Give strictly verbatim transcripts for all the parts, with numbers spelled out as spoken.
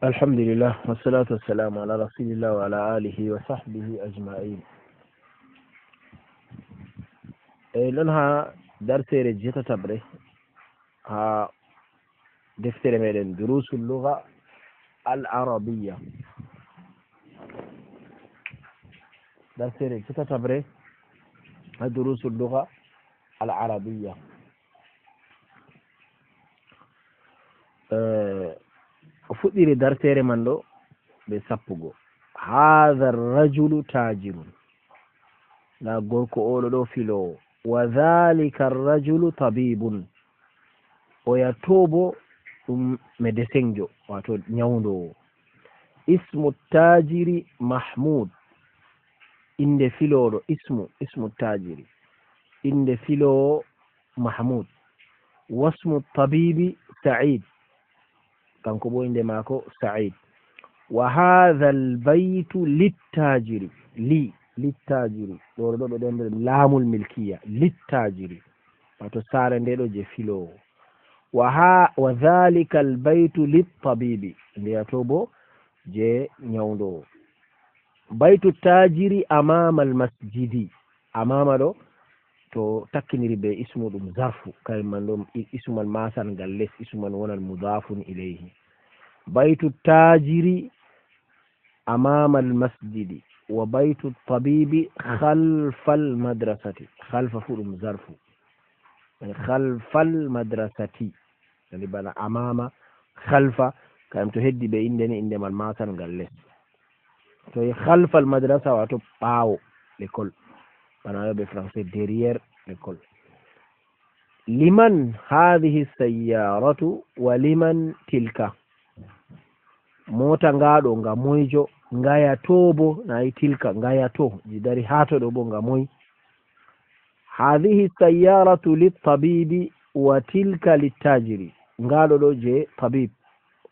Alhamdulillah, wassalatu wassalamu ala rasulillah wa ala alihi wa sahbihi ajma'in. E non ha darseere jetataɓre ha deftere meɗen Durusul Lugha al Arabiyya. Darseere jetataɓre ha Durusul Lugha al Arabiyya. Eh, o fuɗɗiri darseere man ɗo be sappugo. Haadha rajulu taajirun. Nda gorko oɗo ɗo filoowo. Wa dhalika rajulu tabibun. Oya to bo ɗum medesenjo, wato nyawndoowo. Ismu taajiri Mahmud. Innde filoowo ɗo, ismu, ismu taajiri. Innde filoowo Mahmud. Wasmu tabibi Sa'id. Kanko bo innde maako Sa'id. Wa hadha albaytu littajiri. Li, littajiri. Ɗo, ɗo, ɗo, ɗo, ɗo, laamul milkiya. Littajiri. Wato saare nde ɗo je filoowo. Wa ha, wa dhalika albaytu littabibi. Ndeya to bo je nyawndoowo. Baytu tajiri amama almasjidi. Amama ɗo, to takkiniri be ismu ɗum zarfu. Kay man ɗo i-, ismu man masan ngal les, ismu man wonan mudafun ilayhi. Baytu tajiri amama almasjidi. Wa baytu tabibi khalfa almadrasati. Khalfa fu ɗum zarfu. Khalfa almadrasati. Yani bana amama, khalfa, kayam to heddi be innde ni, innde man masan ngal les. To e khalfa almadrasa, wato ɓaawo l'école. Bana yo be français, derrière l'école. Liman hadhihi sayyaratu wa liman tilka. Mota nga ɗo nga moyjo, ngaya to bo, na yi tilka, ngaya to, ji dari ha to ɗo bo nga moy. Hadhihi sayyaratu littabibi wa tilka littajiri. Nga ɗo ɗo je tabib,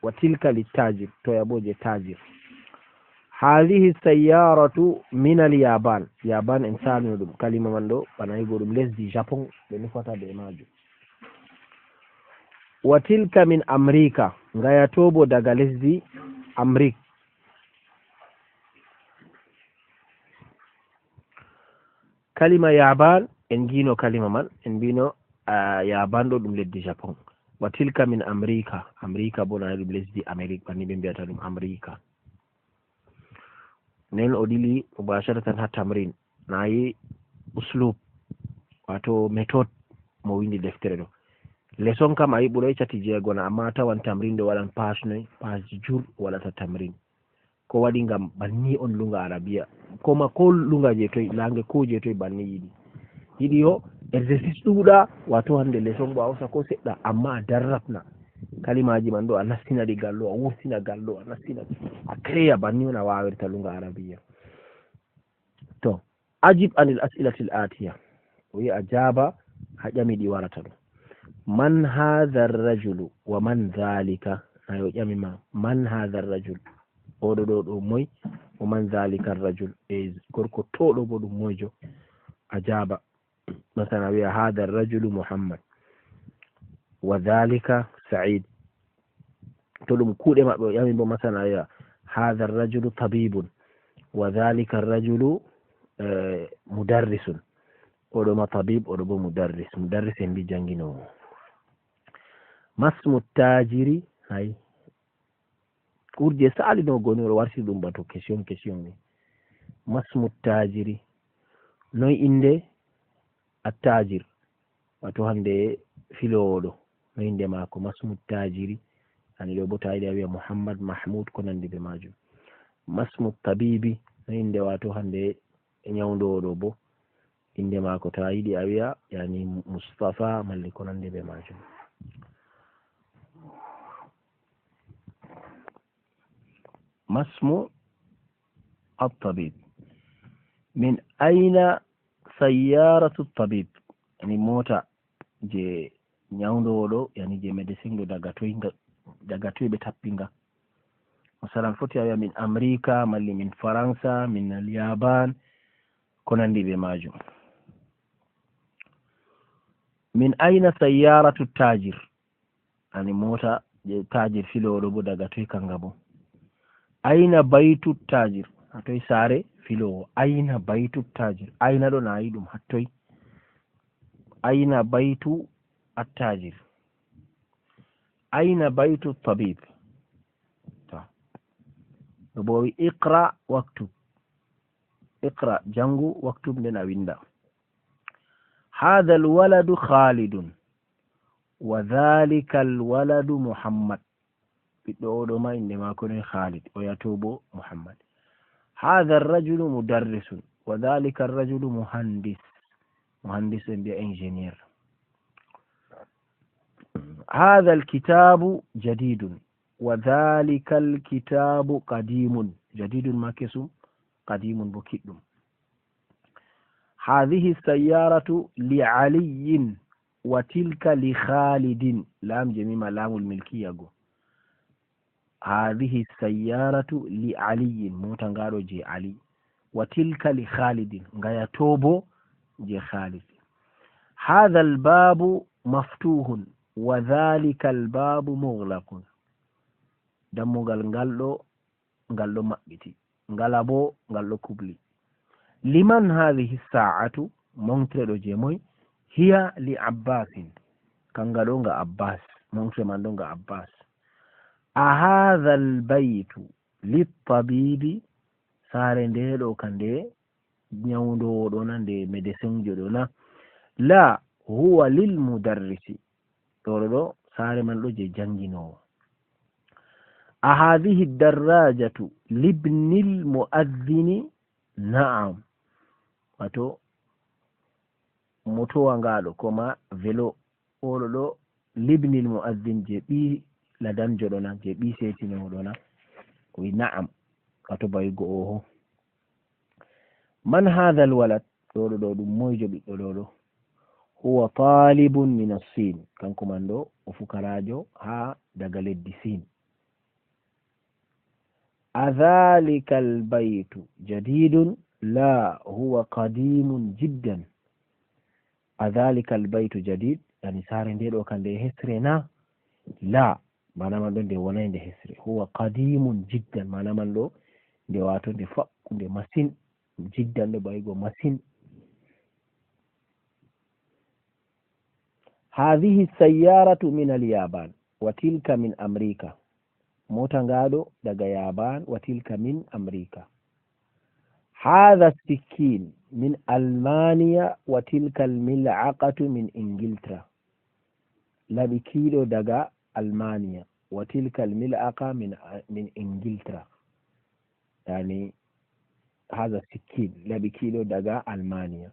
wa tilka littajir, toya bo je tajir. Hadhihi sayyaratu min al yaban. Yaban en salino ɗum. Kalima man ɗo, bana yigo ɗum lesdi Japon, ɓe nufata be majum. Wa tilka min Amrika. Ngaya to bo daga lesdi Amrik. Kalima yaban, en gino kalima man, en mbino, ah, yaban ɗo ɗum leddi Japon. Wa tilka min Amrika. Amrika bo na ɗum lesdi Amerik, banni ɓe mbiyata ɗum Amrika. Nden o dili mubasharatan ha tamrin. Na yi uslub, wato method mo windi deftere ɗo. Leson kam a yi ɓuray cati jeego na, amma a tawan tamrin ɗo waɗan page noy, page jur waɗata tamrin. Ko waɗi ngam banni on lunga Arabiya. Ko ma ko lunga je toy, langue ko je toy banni yiɗi. Yiɗi yo exercice ɗuuɗa, wato hande leson go a hosa ko seɗɗa, amma a darrapna kalimaji man ɗo, a nastina ɗi gallo, a wurtina gallo, a nastina, a créa, banni on a wawirta lunga Arabiya. To, ajib anil as'ilatil atiya. O wi'a a jaaba ha ƴami ɗi warata ɗo. Man hadha ar-rajulu wa man dhalika? Ay o ƴami ma, man hadha ar-rajul? Oɗo ɗo ɗo moy? Wa man dhalika ar-rajul? E gorko to ɗo bo ɗum moyjo? A jaaba. Masalan, a wi'a, "Hadha ar-rajulu Muhammad. Wa dhalika Sa'id." To ɗum kuuɗe maɓɓe o ƴami bo, masalan, a wi'a, "Hadha ar-rajulu tabibun. Wa dhalika ar-rajulu, eh, mudarrisun." Oɗo ma tabib, oɗo bo mudarris. Mudarris en mbi janginowo. Masmu tajiri, hay. Kurje sali no goni, o warti ɗum ba to question, question ni. Masmu tajiri. Noy inde attajir? Wato hande filowo ɗo. Noy inde maako? Masmu tajiri. Ani ɗo bo ta yiɗi a wi'a Muhammad, Mahmud, ko nandi be majum. Masmu tabibi. Noy inde wato hande e nyawndoowo ɗo bo, innde maako ta yiɗi a wi'a, yani Mustafa, malli ko nandi be majum. Masmu at-tabib. Min ayna sayyaratu at-tabib? Yani mota je nyawndoowo ɗo, yani je médecin ɗo, daga toy nga, daga toy ɓe tappi nga? Masalan, foti a wi'a min Amrika, malli min Faransa, min al-Yaban, ko nandi be majum. Min ayna sayyaratu tajir? Ani mota je tajir filowo ɗo bo daga toy kanga bo? Ayna baytu tajir? Hattoy saare filoowo? Ayna baytu tajir? Ayna ɗo na yi ɗum hattoy? Ayna baytu attajir? Ayna baytu tabib? To. Ɗo bo wi iqra waktub. Iqra, jangu, waktub, nden a winda. Hadha alwaladu Khalidun, wa dhalika alwaladu Muhammad. Ɓiɗɗo oɗo ma, innde maako ne Khalid, o yato bo Muhammad. Hadha arrajulu mudarrisun, wa dhalika arrajulu muhandis. Muhandis en mbiya ingénieur. Hadha alkitabu jadidun, wa dhalika alkitabu qadimun. Jadidun ma kesum, qadimun bo kiɗɗum. Hadhihi sayyaratu li Aliyin, wa tilka li Khalidin. Lam je mima lamul milkiya go. Hadhihi sayyaratu li Aliyin, mota ngaɗo je Ali. Wa tilka li Khalidin, ngaya to bo je Khalid. Hadha albabu maftuhun, wa dhalika albabu mughlaqun. Dammugal ngal ɗo, ngal ɗo maɓɓiti. Ngala bo, ngal ɗo kubli. Liman hadhihi sa'atu? Montre ɗo je moy? Hiya li Abbasin. Kanga ɗo nga Abbas. Montre man ɗo nga Abbas. A hadha albaytu littabibi? Saare nde ɗo ka nde nyawndoowo ɗo na, nde médecin jo ɗo na? La, huwa lil mudarrisi. Ɗo ɗo ɗo, saare man ɗo je janginoowo. A hadhihi darrajatu libnil mu'adhdhini? Na'am. Wato, motowa ngaɗo, ko ma velo, oɗo ɗo libnil mu'adhdhin, je ɓi ladanjo ɗo na, je ɓi setinoowo ɗo na? O wi na'am. Wato bawigo oho. Man hadha alwalad? Ɗo ɗo ɗo ɗum moyjo ɓiɗɗo ɗo ɗo? Huwa talibun min as-Sin. Kanko man ɗo o fukaraajo ha daga leddi Sin. Adhalika albaytu jadidun? La, huwa qadimun jiddan. Adhalika albaytu jadid? Yani saare nde ɗo ka nde hesre na? La, mana man ɗo nde wonay nde hesre. Huwa qadimun jiddan, mana man ɗo nde wato nde faɓɓunde masin. Jiddan ɗo bawigo masin. Hadhihi sayyaratu min al-Yaban, wa tilka min Amrika. Mota ngaɗo daga Yaban, wa tilka min Amrika. Hadha sikkin min Almaniya, wa tilka al-mil'aqatu min Ingiltra. Laɓi kiɗo daga Almaniya, wa tilka al-mil'aqa min, min Ingiltra. Yani, hadha sikkin, laɓi kiɗo daga Almaniya.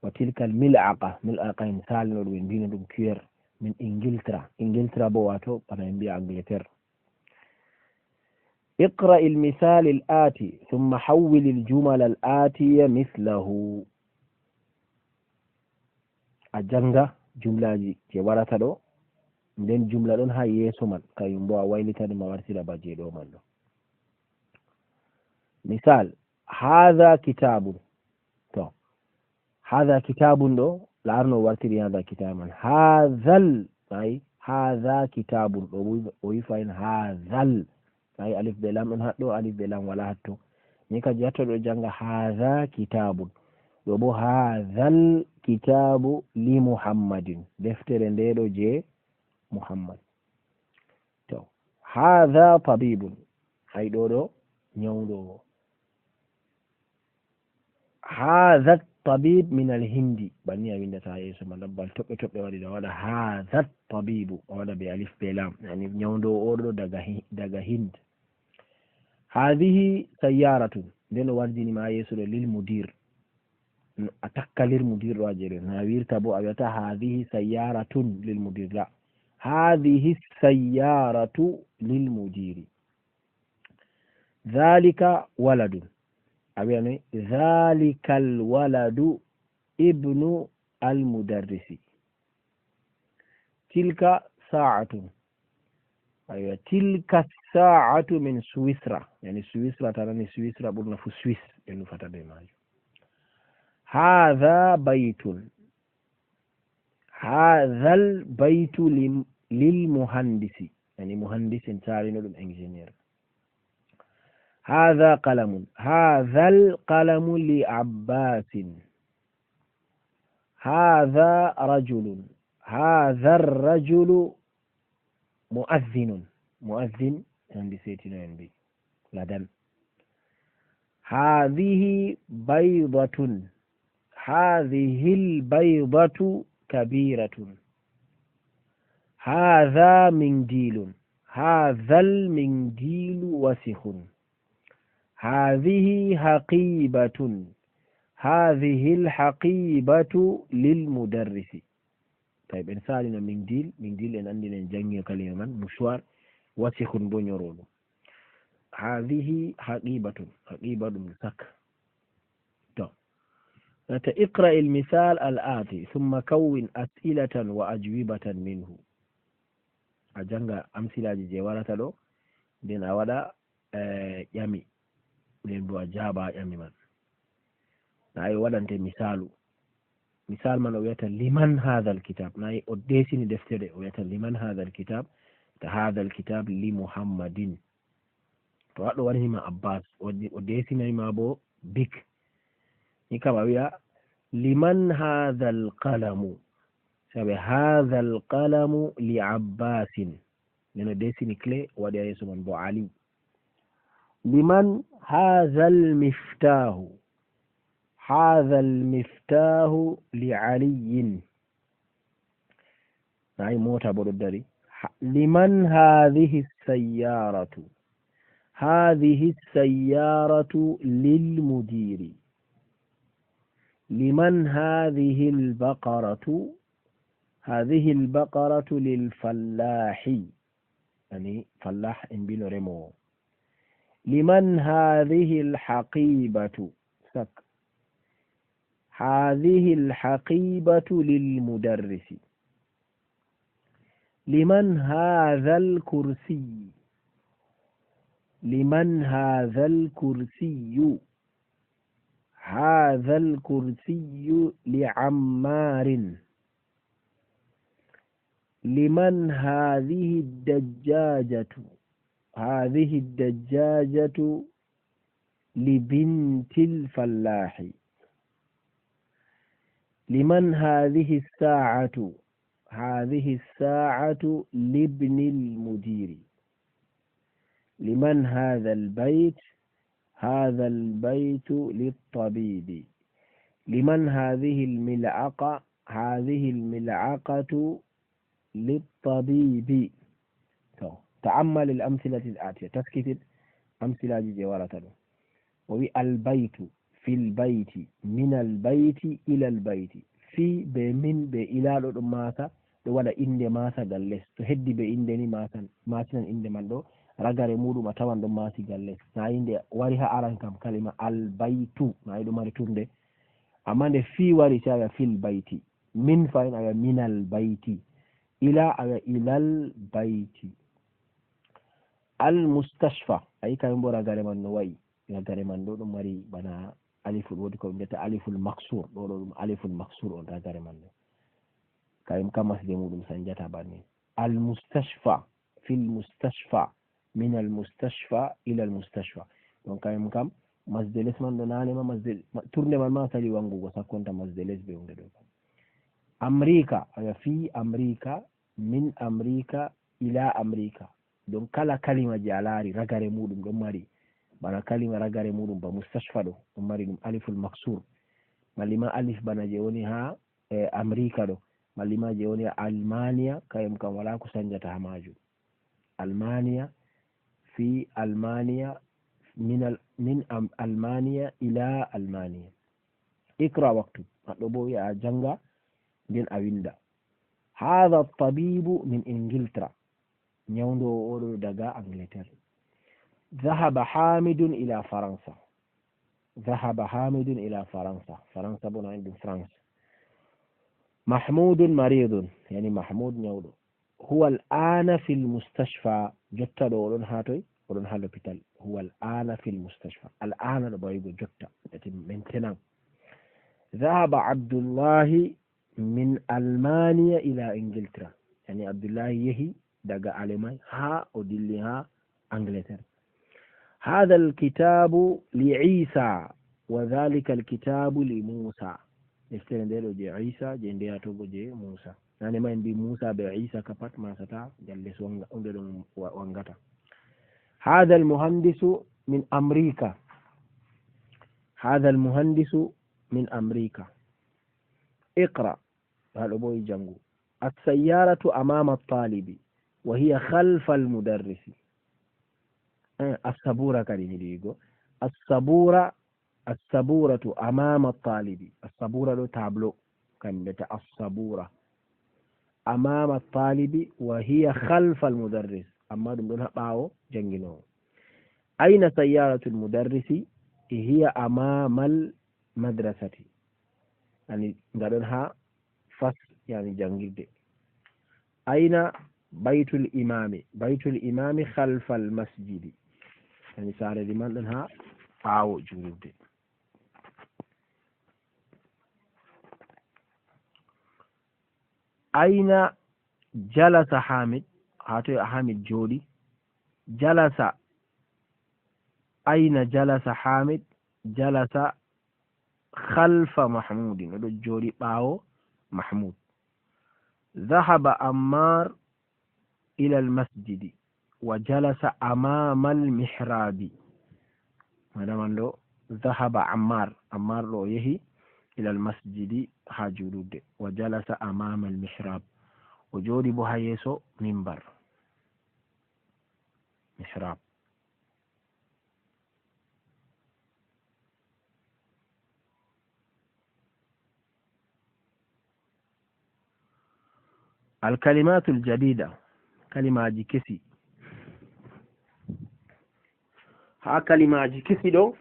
Wa tilka al-mil'aqa, mil'aqa en salino ɗum, en mbino ɗum cuillère, min Ingiltra. Ingiltra bo wato, bana en mbiya Angleterre. Iqra al-misal al-ati, thumma hawwil al-jumal al-atiya mithlahu. A janga jumlaji je warata ɗo, nden jumla ɗon ha yeso man, kayum bo a waylita ɗum a wartira ba je ɗo man ɗo. Misal, hadha kitabun. To, hadha kitabun ɗo, laarno o wartiri hadha kitabun. Hadhal, ay, hadha kitabun. Ɗo bo o wi fahin hadhal. Ay, alif be lam ɗon haɗɗo, alif be lam wala hatto. Ni ka jatto ɗo janga hadha kitabun. Ɗo bo hadhal kitabu li Muhammadin. Deftere nde ɗo je Muhammad. To, hadha tabibun. Ay, ɗo ɗo nyawɗo. Hadha tabib min al-Hindi. Banni a windata yeso ma, dabbal toɓɓe toɓɓe waɗi ɗo, waɗa hadha tabibu, a waɗa be alif be lam. Yani nyawɗo o ɗo daga Hi-, daga Hind. Hadhihi sayyaratun. Nden o wardini ma yeso ɗo lil mudir. A takka lil mudir ɗo a jere. Na wirta bo a wiyata hadhihi sayyaratun lil mudir. La. Hadhihi sayyaratu lil mudiri. Dhalika waladun. A wiya noy? Dhalika alwaladu ibnu almudarrisi. Tilka sa'atun. Aywa, tilka sa'atu min Swisra. Yani Swisra, tanani Swisra ɓurna fu Swiss ɓe nufata be majum. Hadha baytun. Hadhal baytu lim-, lil muhandisi. Yani muhandis en sarino ɗum ingénieur. هذا قلم، هذا القلم لعباس. هذا رجل، هذا الرجل مؤذن. مؤذن, hannde seetino en mbi ladan. هذه بيضة، هذه البيضة كبيرة. هذا منديل، هذا المنديل وسخ. هذه حقيبة، هذه الحقيبة للمدرس. Tawi ɓen saalino mindil, mindil en anndin en janngino kalima man, mouchoir, wasikhun bo ñorooɗum. Hadihi haqibatun, haqiba ɗum sak. To. Nata iqra il misal al ati, thumma kawwin as'ilatan wa ajwibatan minhu. A jannga amsilaaji je warata ɗo, nden a waɗa, eh, ƴami, nden bo a jaaba ƴami man. Na yi waɗante misaalu. Misal man o wiyata liman hadha al kitab. Na yi o desini deftere, o wiyata liman hadha al kitab. Ta hadha al kitab li Muhammadin. To haɗo wari ma Abbas, o, o desinay ma bo bik. Ni kam a wiya liman hadha al qalamu. Sabe hadha al qalamu li Abbasin. Nden o desini clé, o waɗi ha yeeso man bo Ali. Liman hadha al miftahu. Hadha al miftahu li Aliyin. Nayi mota bo ɗo dari. Ha-, liman hadhihi sayyaratu. Hadhihi sayyaratu lil mudiri. Liman hadhihi al baqaratu. Hadhihi al baqaratu lil fallahi. Yani fallah en mbino remowo. Liman hadhihi al haqibatu. Sak. Hadhihi al haqibatu lil mudarrisi. Liman hadha al kursi. Liman hadha al kursiyu. Hadha al kursiyu li Ammarin. Liman hadhihi ad dajjajatu. Hadhihi ad dajjajatu li bintil fallahi. Liman hadhihi as sa'atu. Hadhihi as sa'atu li ibnil mudiri. Liman hadha al bayt. Hadha al baytu lit tabibi. Liman hadhihi al mil'aqa. Hadhihi al mil'aqatu lit tabibi. To, ta'ammal al amthilati al atiya. Taskitin amsilaji je warata ɗo. O wi al baytu, fil bayti, min al bayti, ila al bayti. Fi be min be ila ɗo ɗum masa, ɗo waɗa inde masagal les. To heddi be inde ni masan, masinan inde man ɗo, ragare muɗum a tawan ɗo masigal les. Na inde wari ha aran kam kalima al baytu, na ɗum mari turde. Amma nde fi wari sai a wiya fil bayti. Min fa in a wiya minal bayti. Ila a wiya ilal bayti. Al mustashfa. A yi kamin bo ragare man no wa'i. Ragare man ɗo ɗum mari bana aliful, wodi ko ɓe mbiyata aliful maksur. Ɗo ɗo ɗum aliful maksur on ragare man ɗo. Kamin ka masde muɗum sanjata banni. Al mustashfa. Fil mustashfa. Min al mustashfa ila al mustashfa. Donc kamin kam masde les man ɗo nane ma masde ma-, turde man ma sali wangugo sakkonta masde les be hunde ɗo kam. Amrika, a wiya fi Amrika, min Amrika, ila Amrika. Donc kala kalima je a laari ragare muɗum ɗon mari, bana kalima ragare muɗum ba mustashfa ɗo, ɗon mari ɗum aliful maksur. Malli ma alif bana je woni ha, eh, Amrika ɗo. Malli ma je woni ha Almaniya, kayum kam wala ko sanjata ha majum. Almaniya, fi Almaniya, min al-, min am-, Almaniya ila Almaniya. Iqra waktub. Haɗɗo bo wi'a a janga, nden a winda. Hadha tabibu min Ingiltera. Nyawndoowo oɗo daga Angleterre. Dhahaba Hamidun ila Faransa. Dhahaba Hamidun ila Faransa. Faransa bo na ɗum France. Mahmudun maridun. Yani Mahmud nyawɗo. Huwa al-ana fil mustashfa. Jotta ɗo oɗon ha toy? Oɗon ha l'hôpital. Huwa al-ana fil mustashfa. Al-ana ɗo bawigo jotta. Ati maintenant. Dhahaba Abdullahi min Almaniya ila Ingiltera. Yani Abdullahi yehi daga Alemay ha o dilli ha Angleterre. هذا الكتاب لعيسى وذلك الكتاب لموسى. Deftere nde ɗo je Isa, je ndeya to bo je Musa. Nane ma en mbi Musa be Isa ka pat masata, galle so wanga-, ɗum ɗe ɗum wa-, wangata. هذا المهندس من أمريكا. هذا المهندس من أمريكا. اقرأ. Haɗo bo e jangu. السيارة أمام الطالب وهي خلف المدرس. Eh, السبورة kadi mi ɗigo. السبورة، السبورة أمام الطالب. السبورة ɗo tableau. Kan mbiyata السبورة. أمام الطالب وهي خلف المدرس. Amma ɗum ɗon ha ɓaawo janginoowo. أين سيارة المدرس؟ هي أمام المدرسة. Yani, nga ɗon ha fas, yani, jangirde. أين بيت الإمام؟ بيت الإمام خلف المسجد. Yani, saare liman ɗon ha ɓaawo juulirde. أين جلس حامد؟ Haa toy Hamid jooɗi? جلس. أين جلس حامد؟ جلس خلف محمود. O ɗo jooɗi ɓaawo Mahmud. ذهب عمار إلى المسجد وجلس أمام المحراب. Maana man ɗo, ذهب عمار. Ammar ɗo o yehi إلى المسجد, haa juulirde. وجلس أمام المحراب. O jooɗi bo haa yeeso mimbar. Mihrab. الكلمات الجديدة. Kalimaaji kesi. Haa kalimaaji kesi ɗo,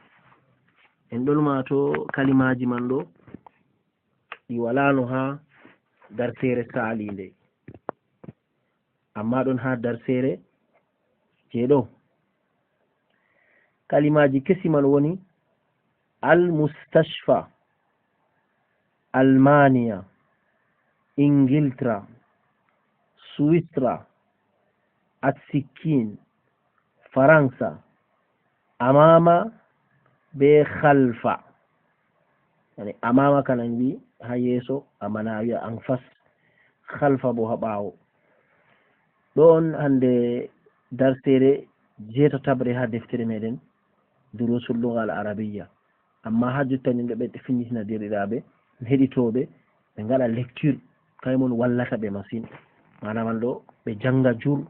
en ɗon ma to kalimaaji man ɗo, ɗi walaano haa darseere saaliinde. Amma ɗon haa darseere je ɗo. Kalimaaji kesi man woni: المستشفى، ألمانيا، إنجلترا، سويسرا، السكين، فرنسا، أمام be خلف. Yani, أمام kan en wi haa yeeso, amma na a wi'a en face, خلف bo haa ɓaawo. Ɗo on hande darseere jeetataɓre haa deftere meɗen, دروس اللغة العربية. Amma haa jottani ɗo ɓe finnitina deerɗiraaɓe, heɗitooɓe, ɓe ngaɗa lecture, kay mon wallata ɓe masin. Maana man ɗo, ɓe janga jur,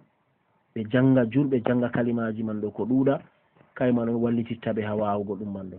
ɓe janga jur, ɓe janga kalimaaji man ɗo ko ɗuuɗa, kay man on wallititta ɓe haa waawugo ɗum man ɗo.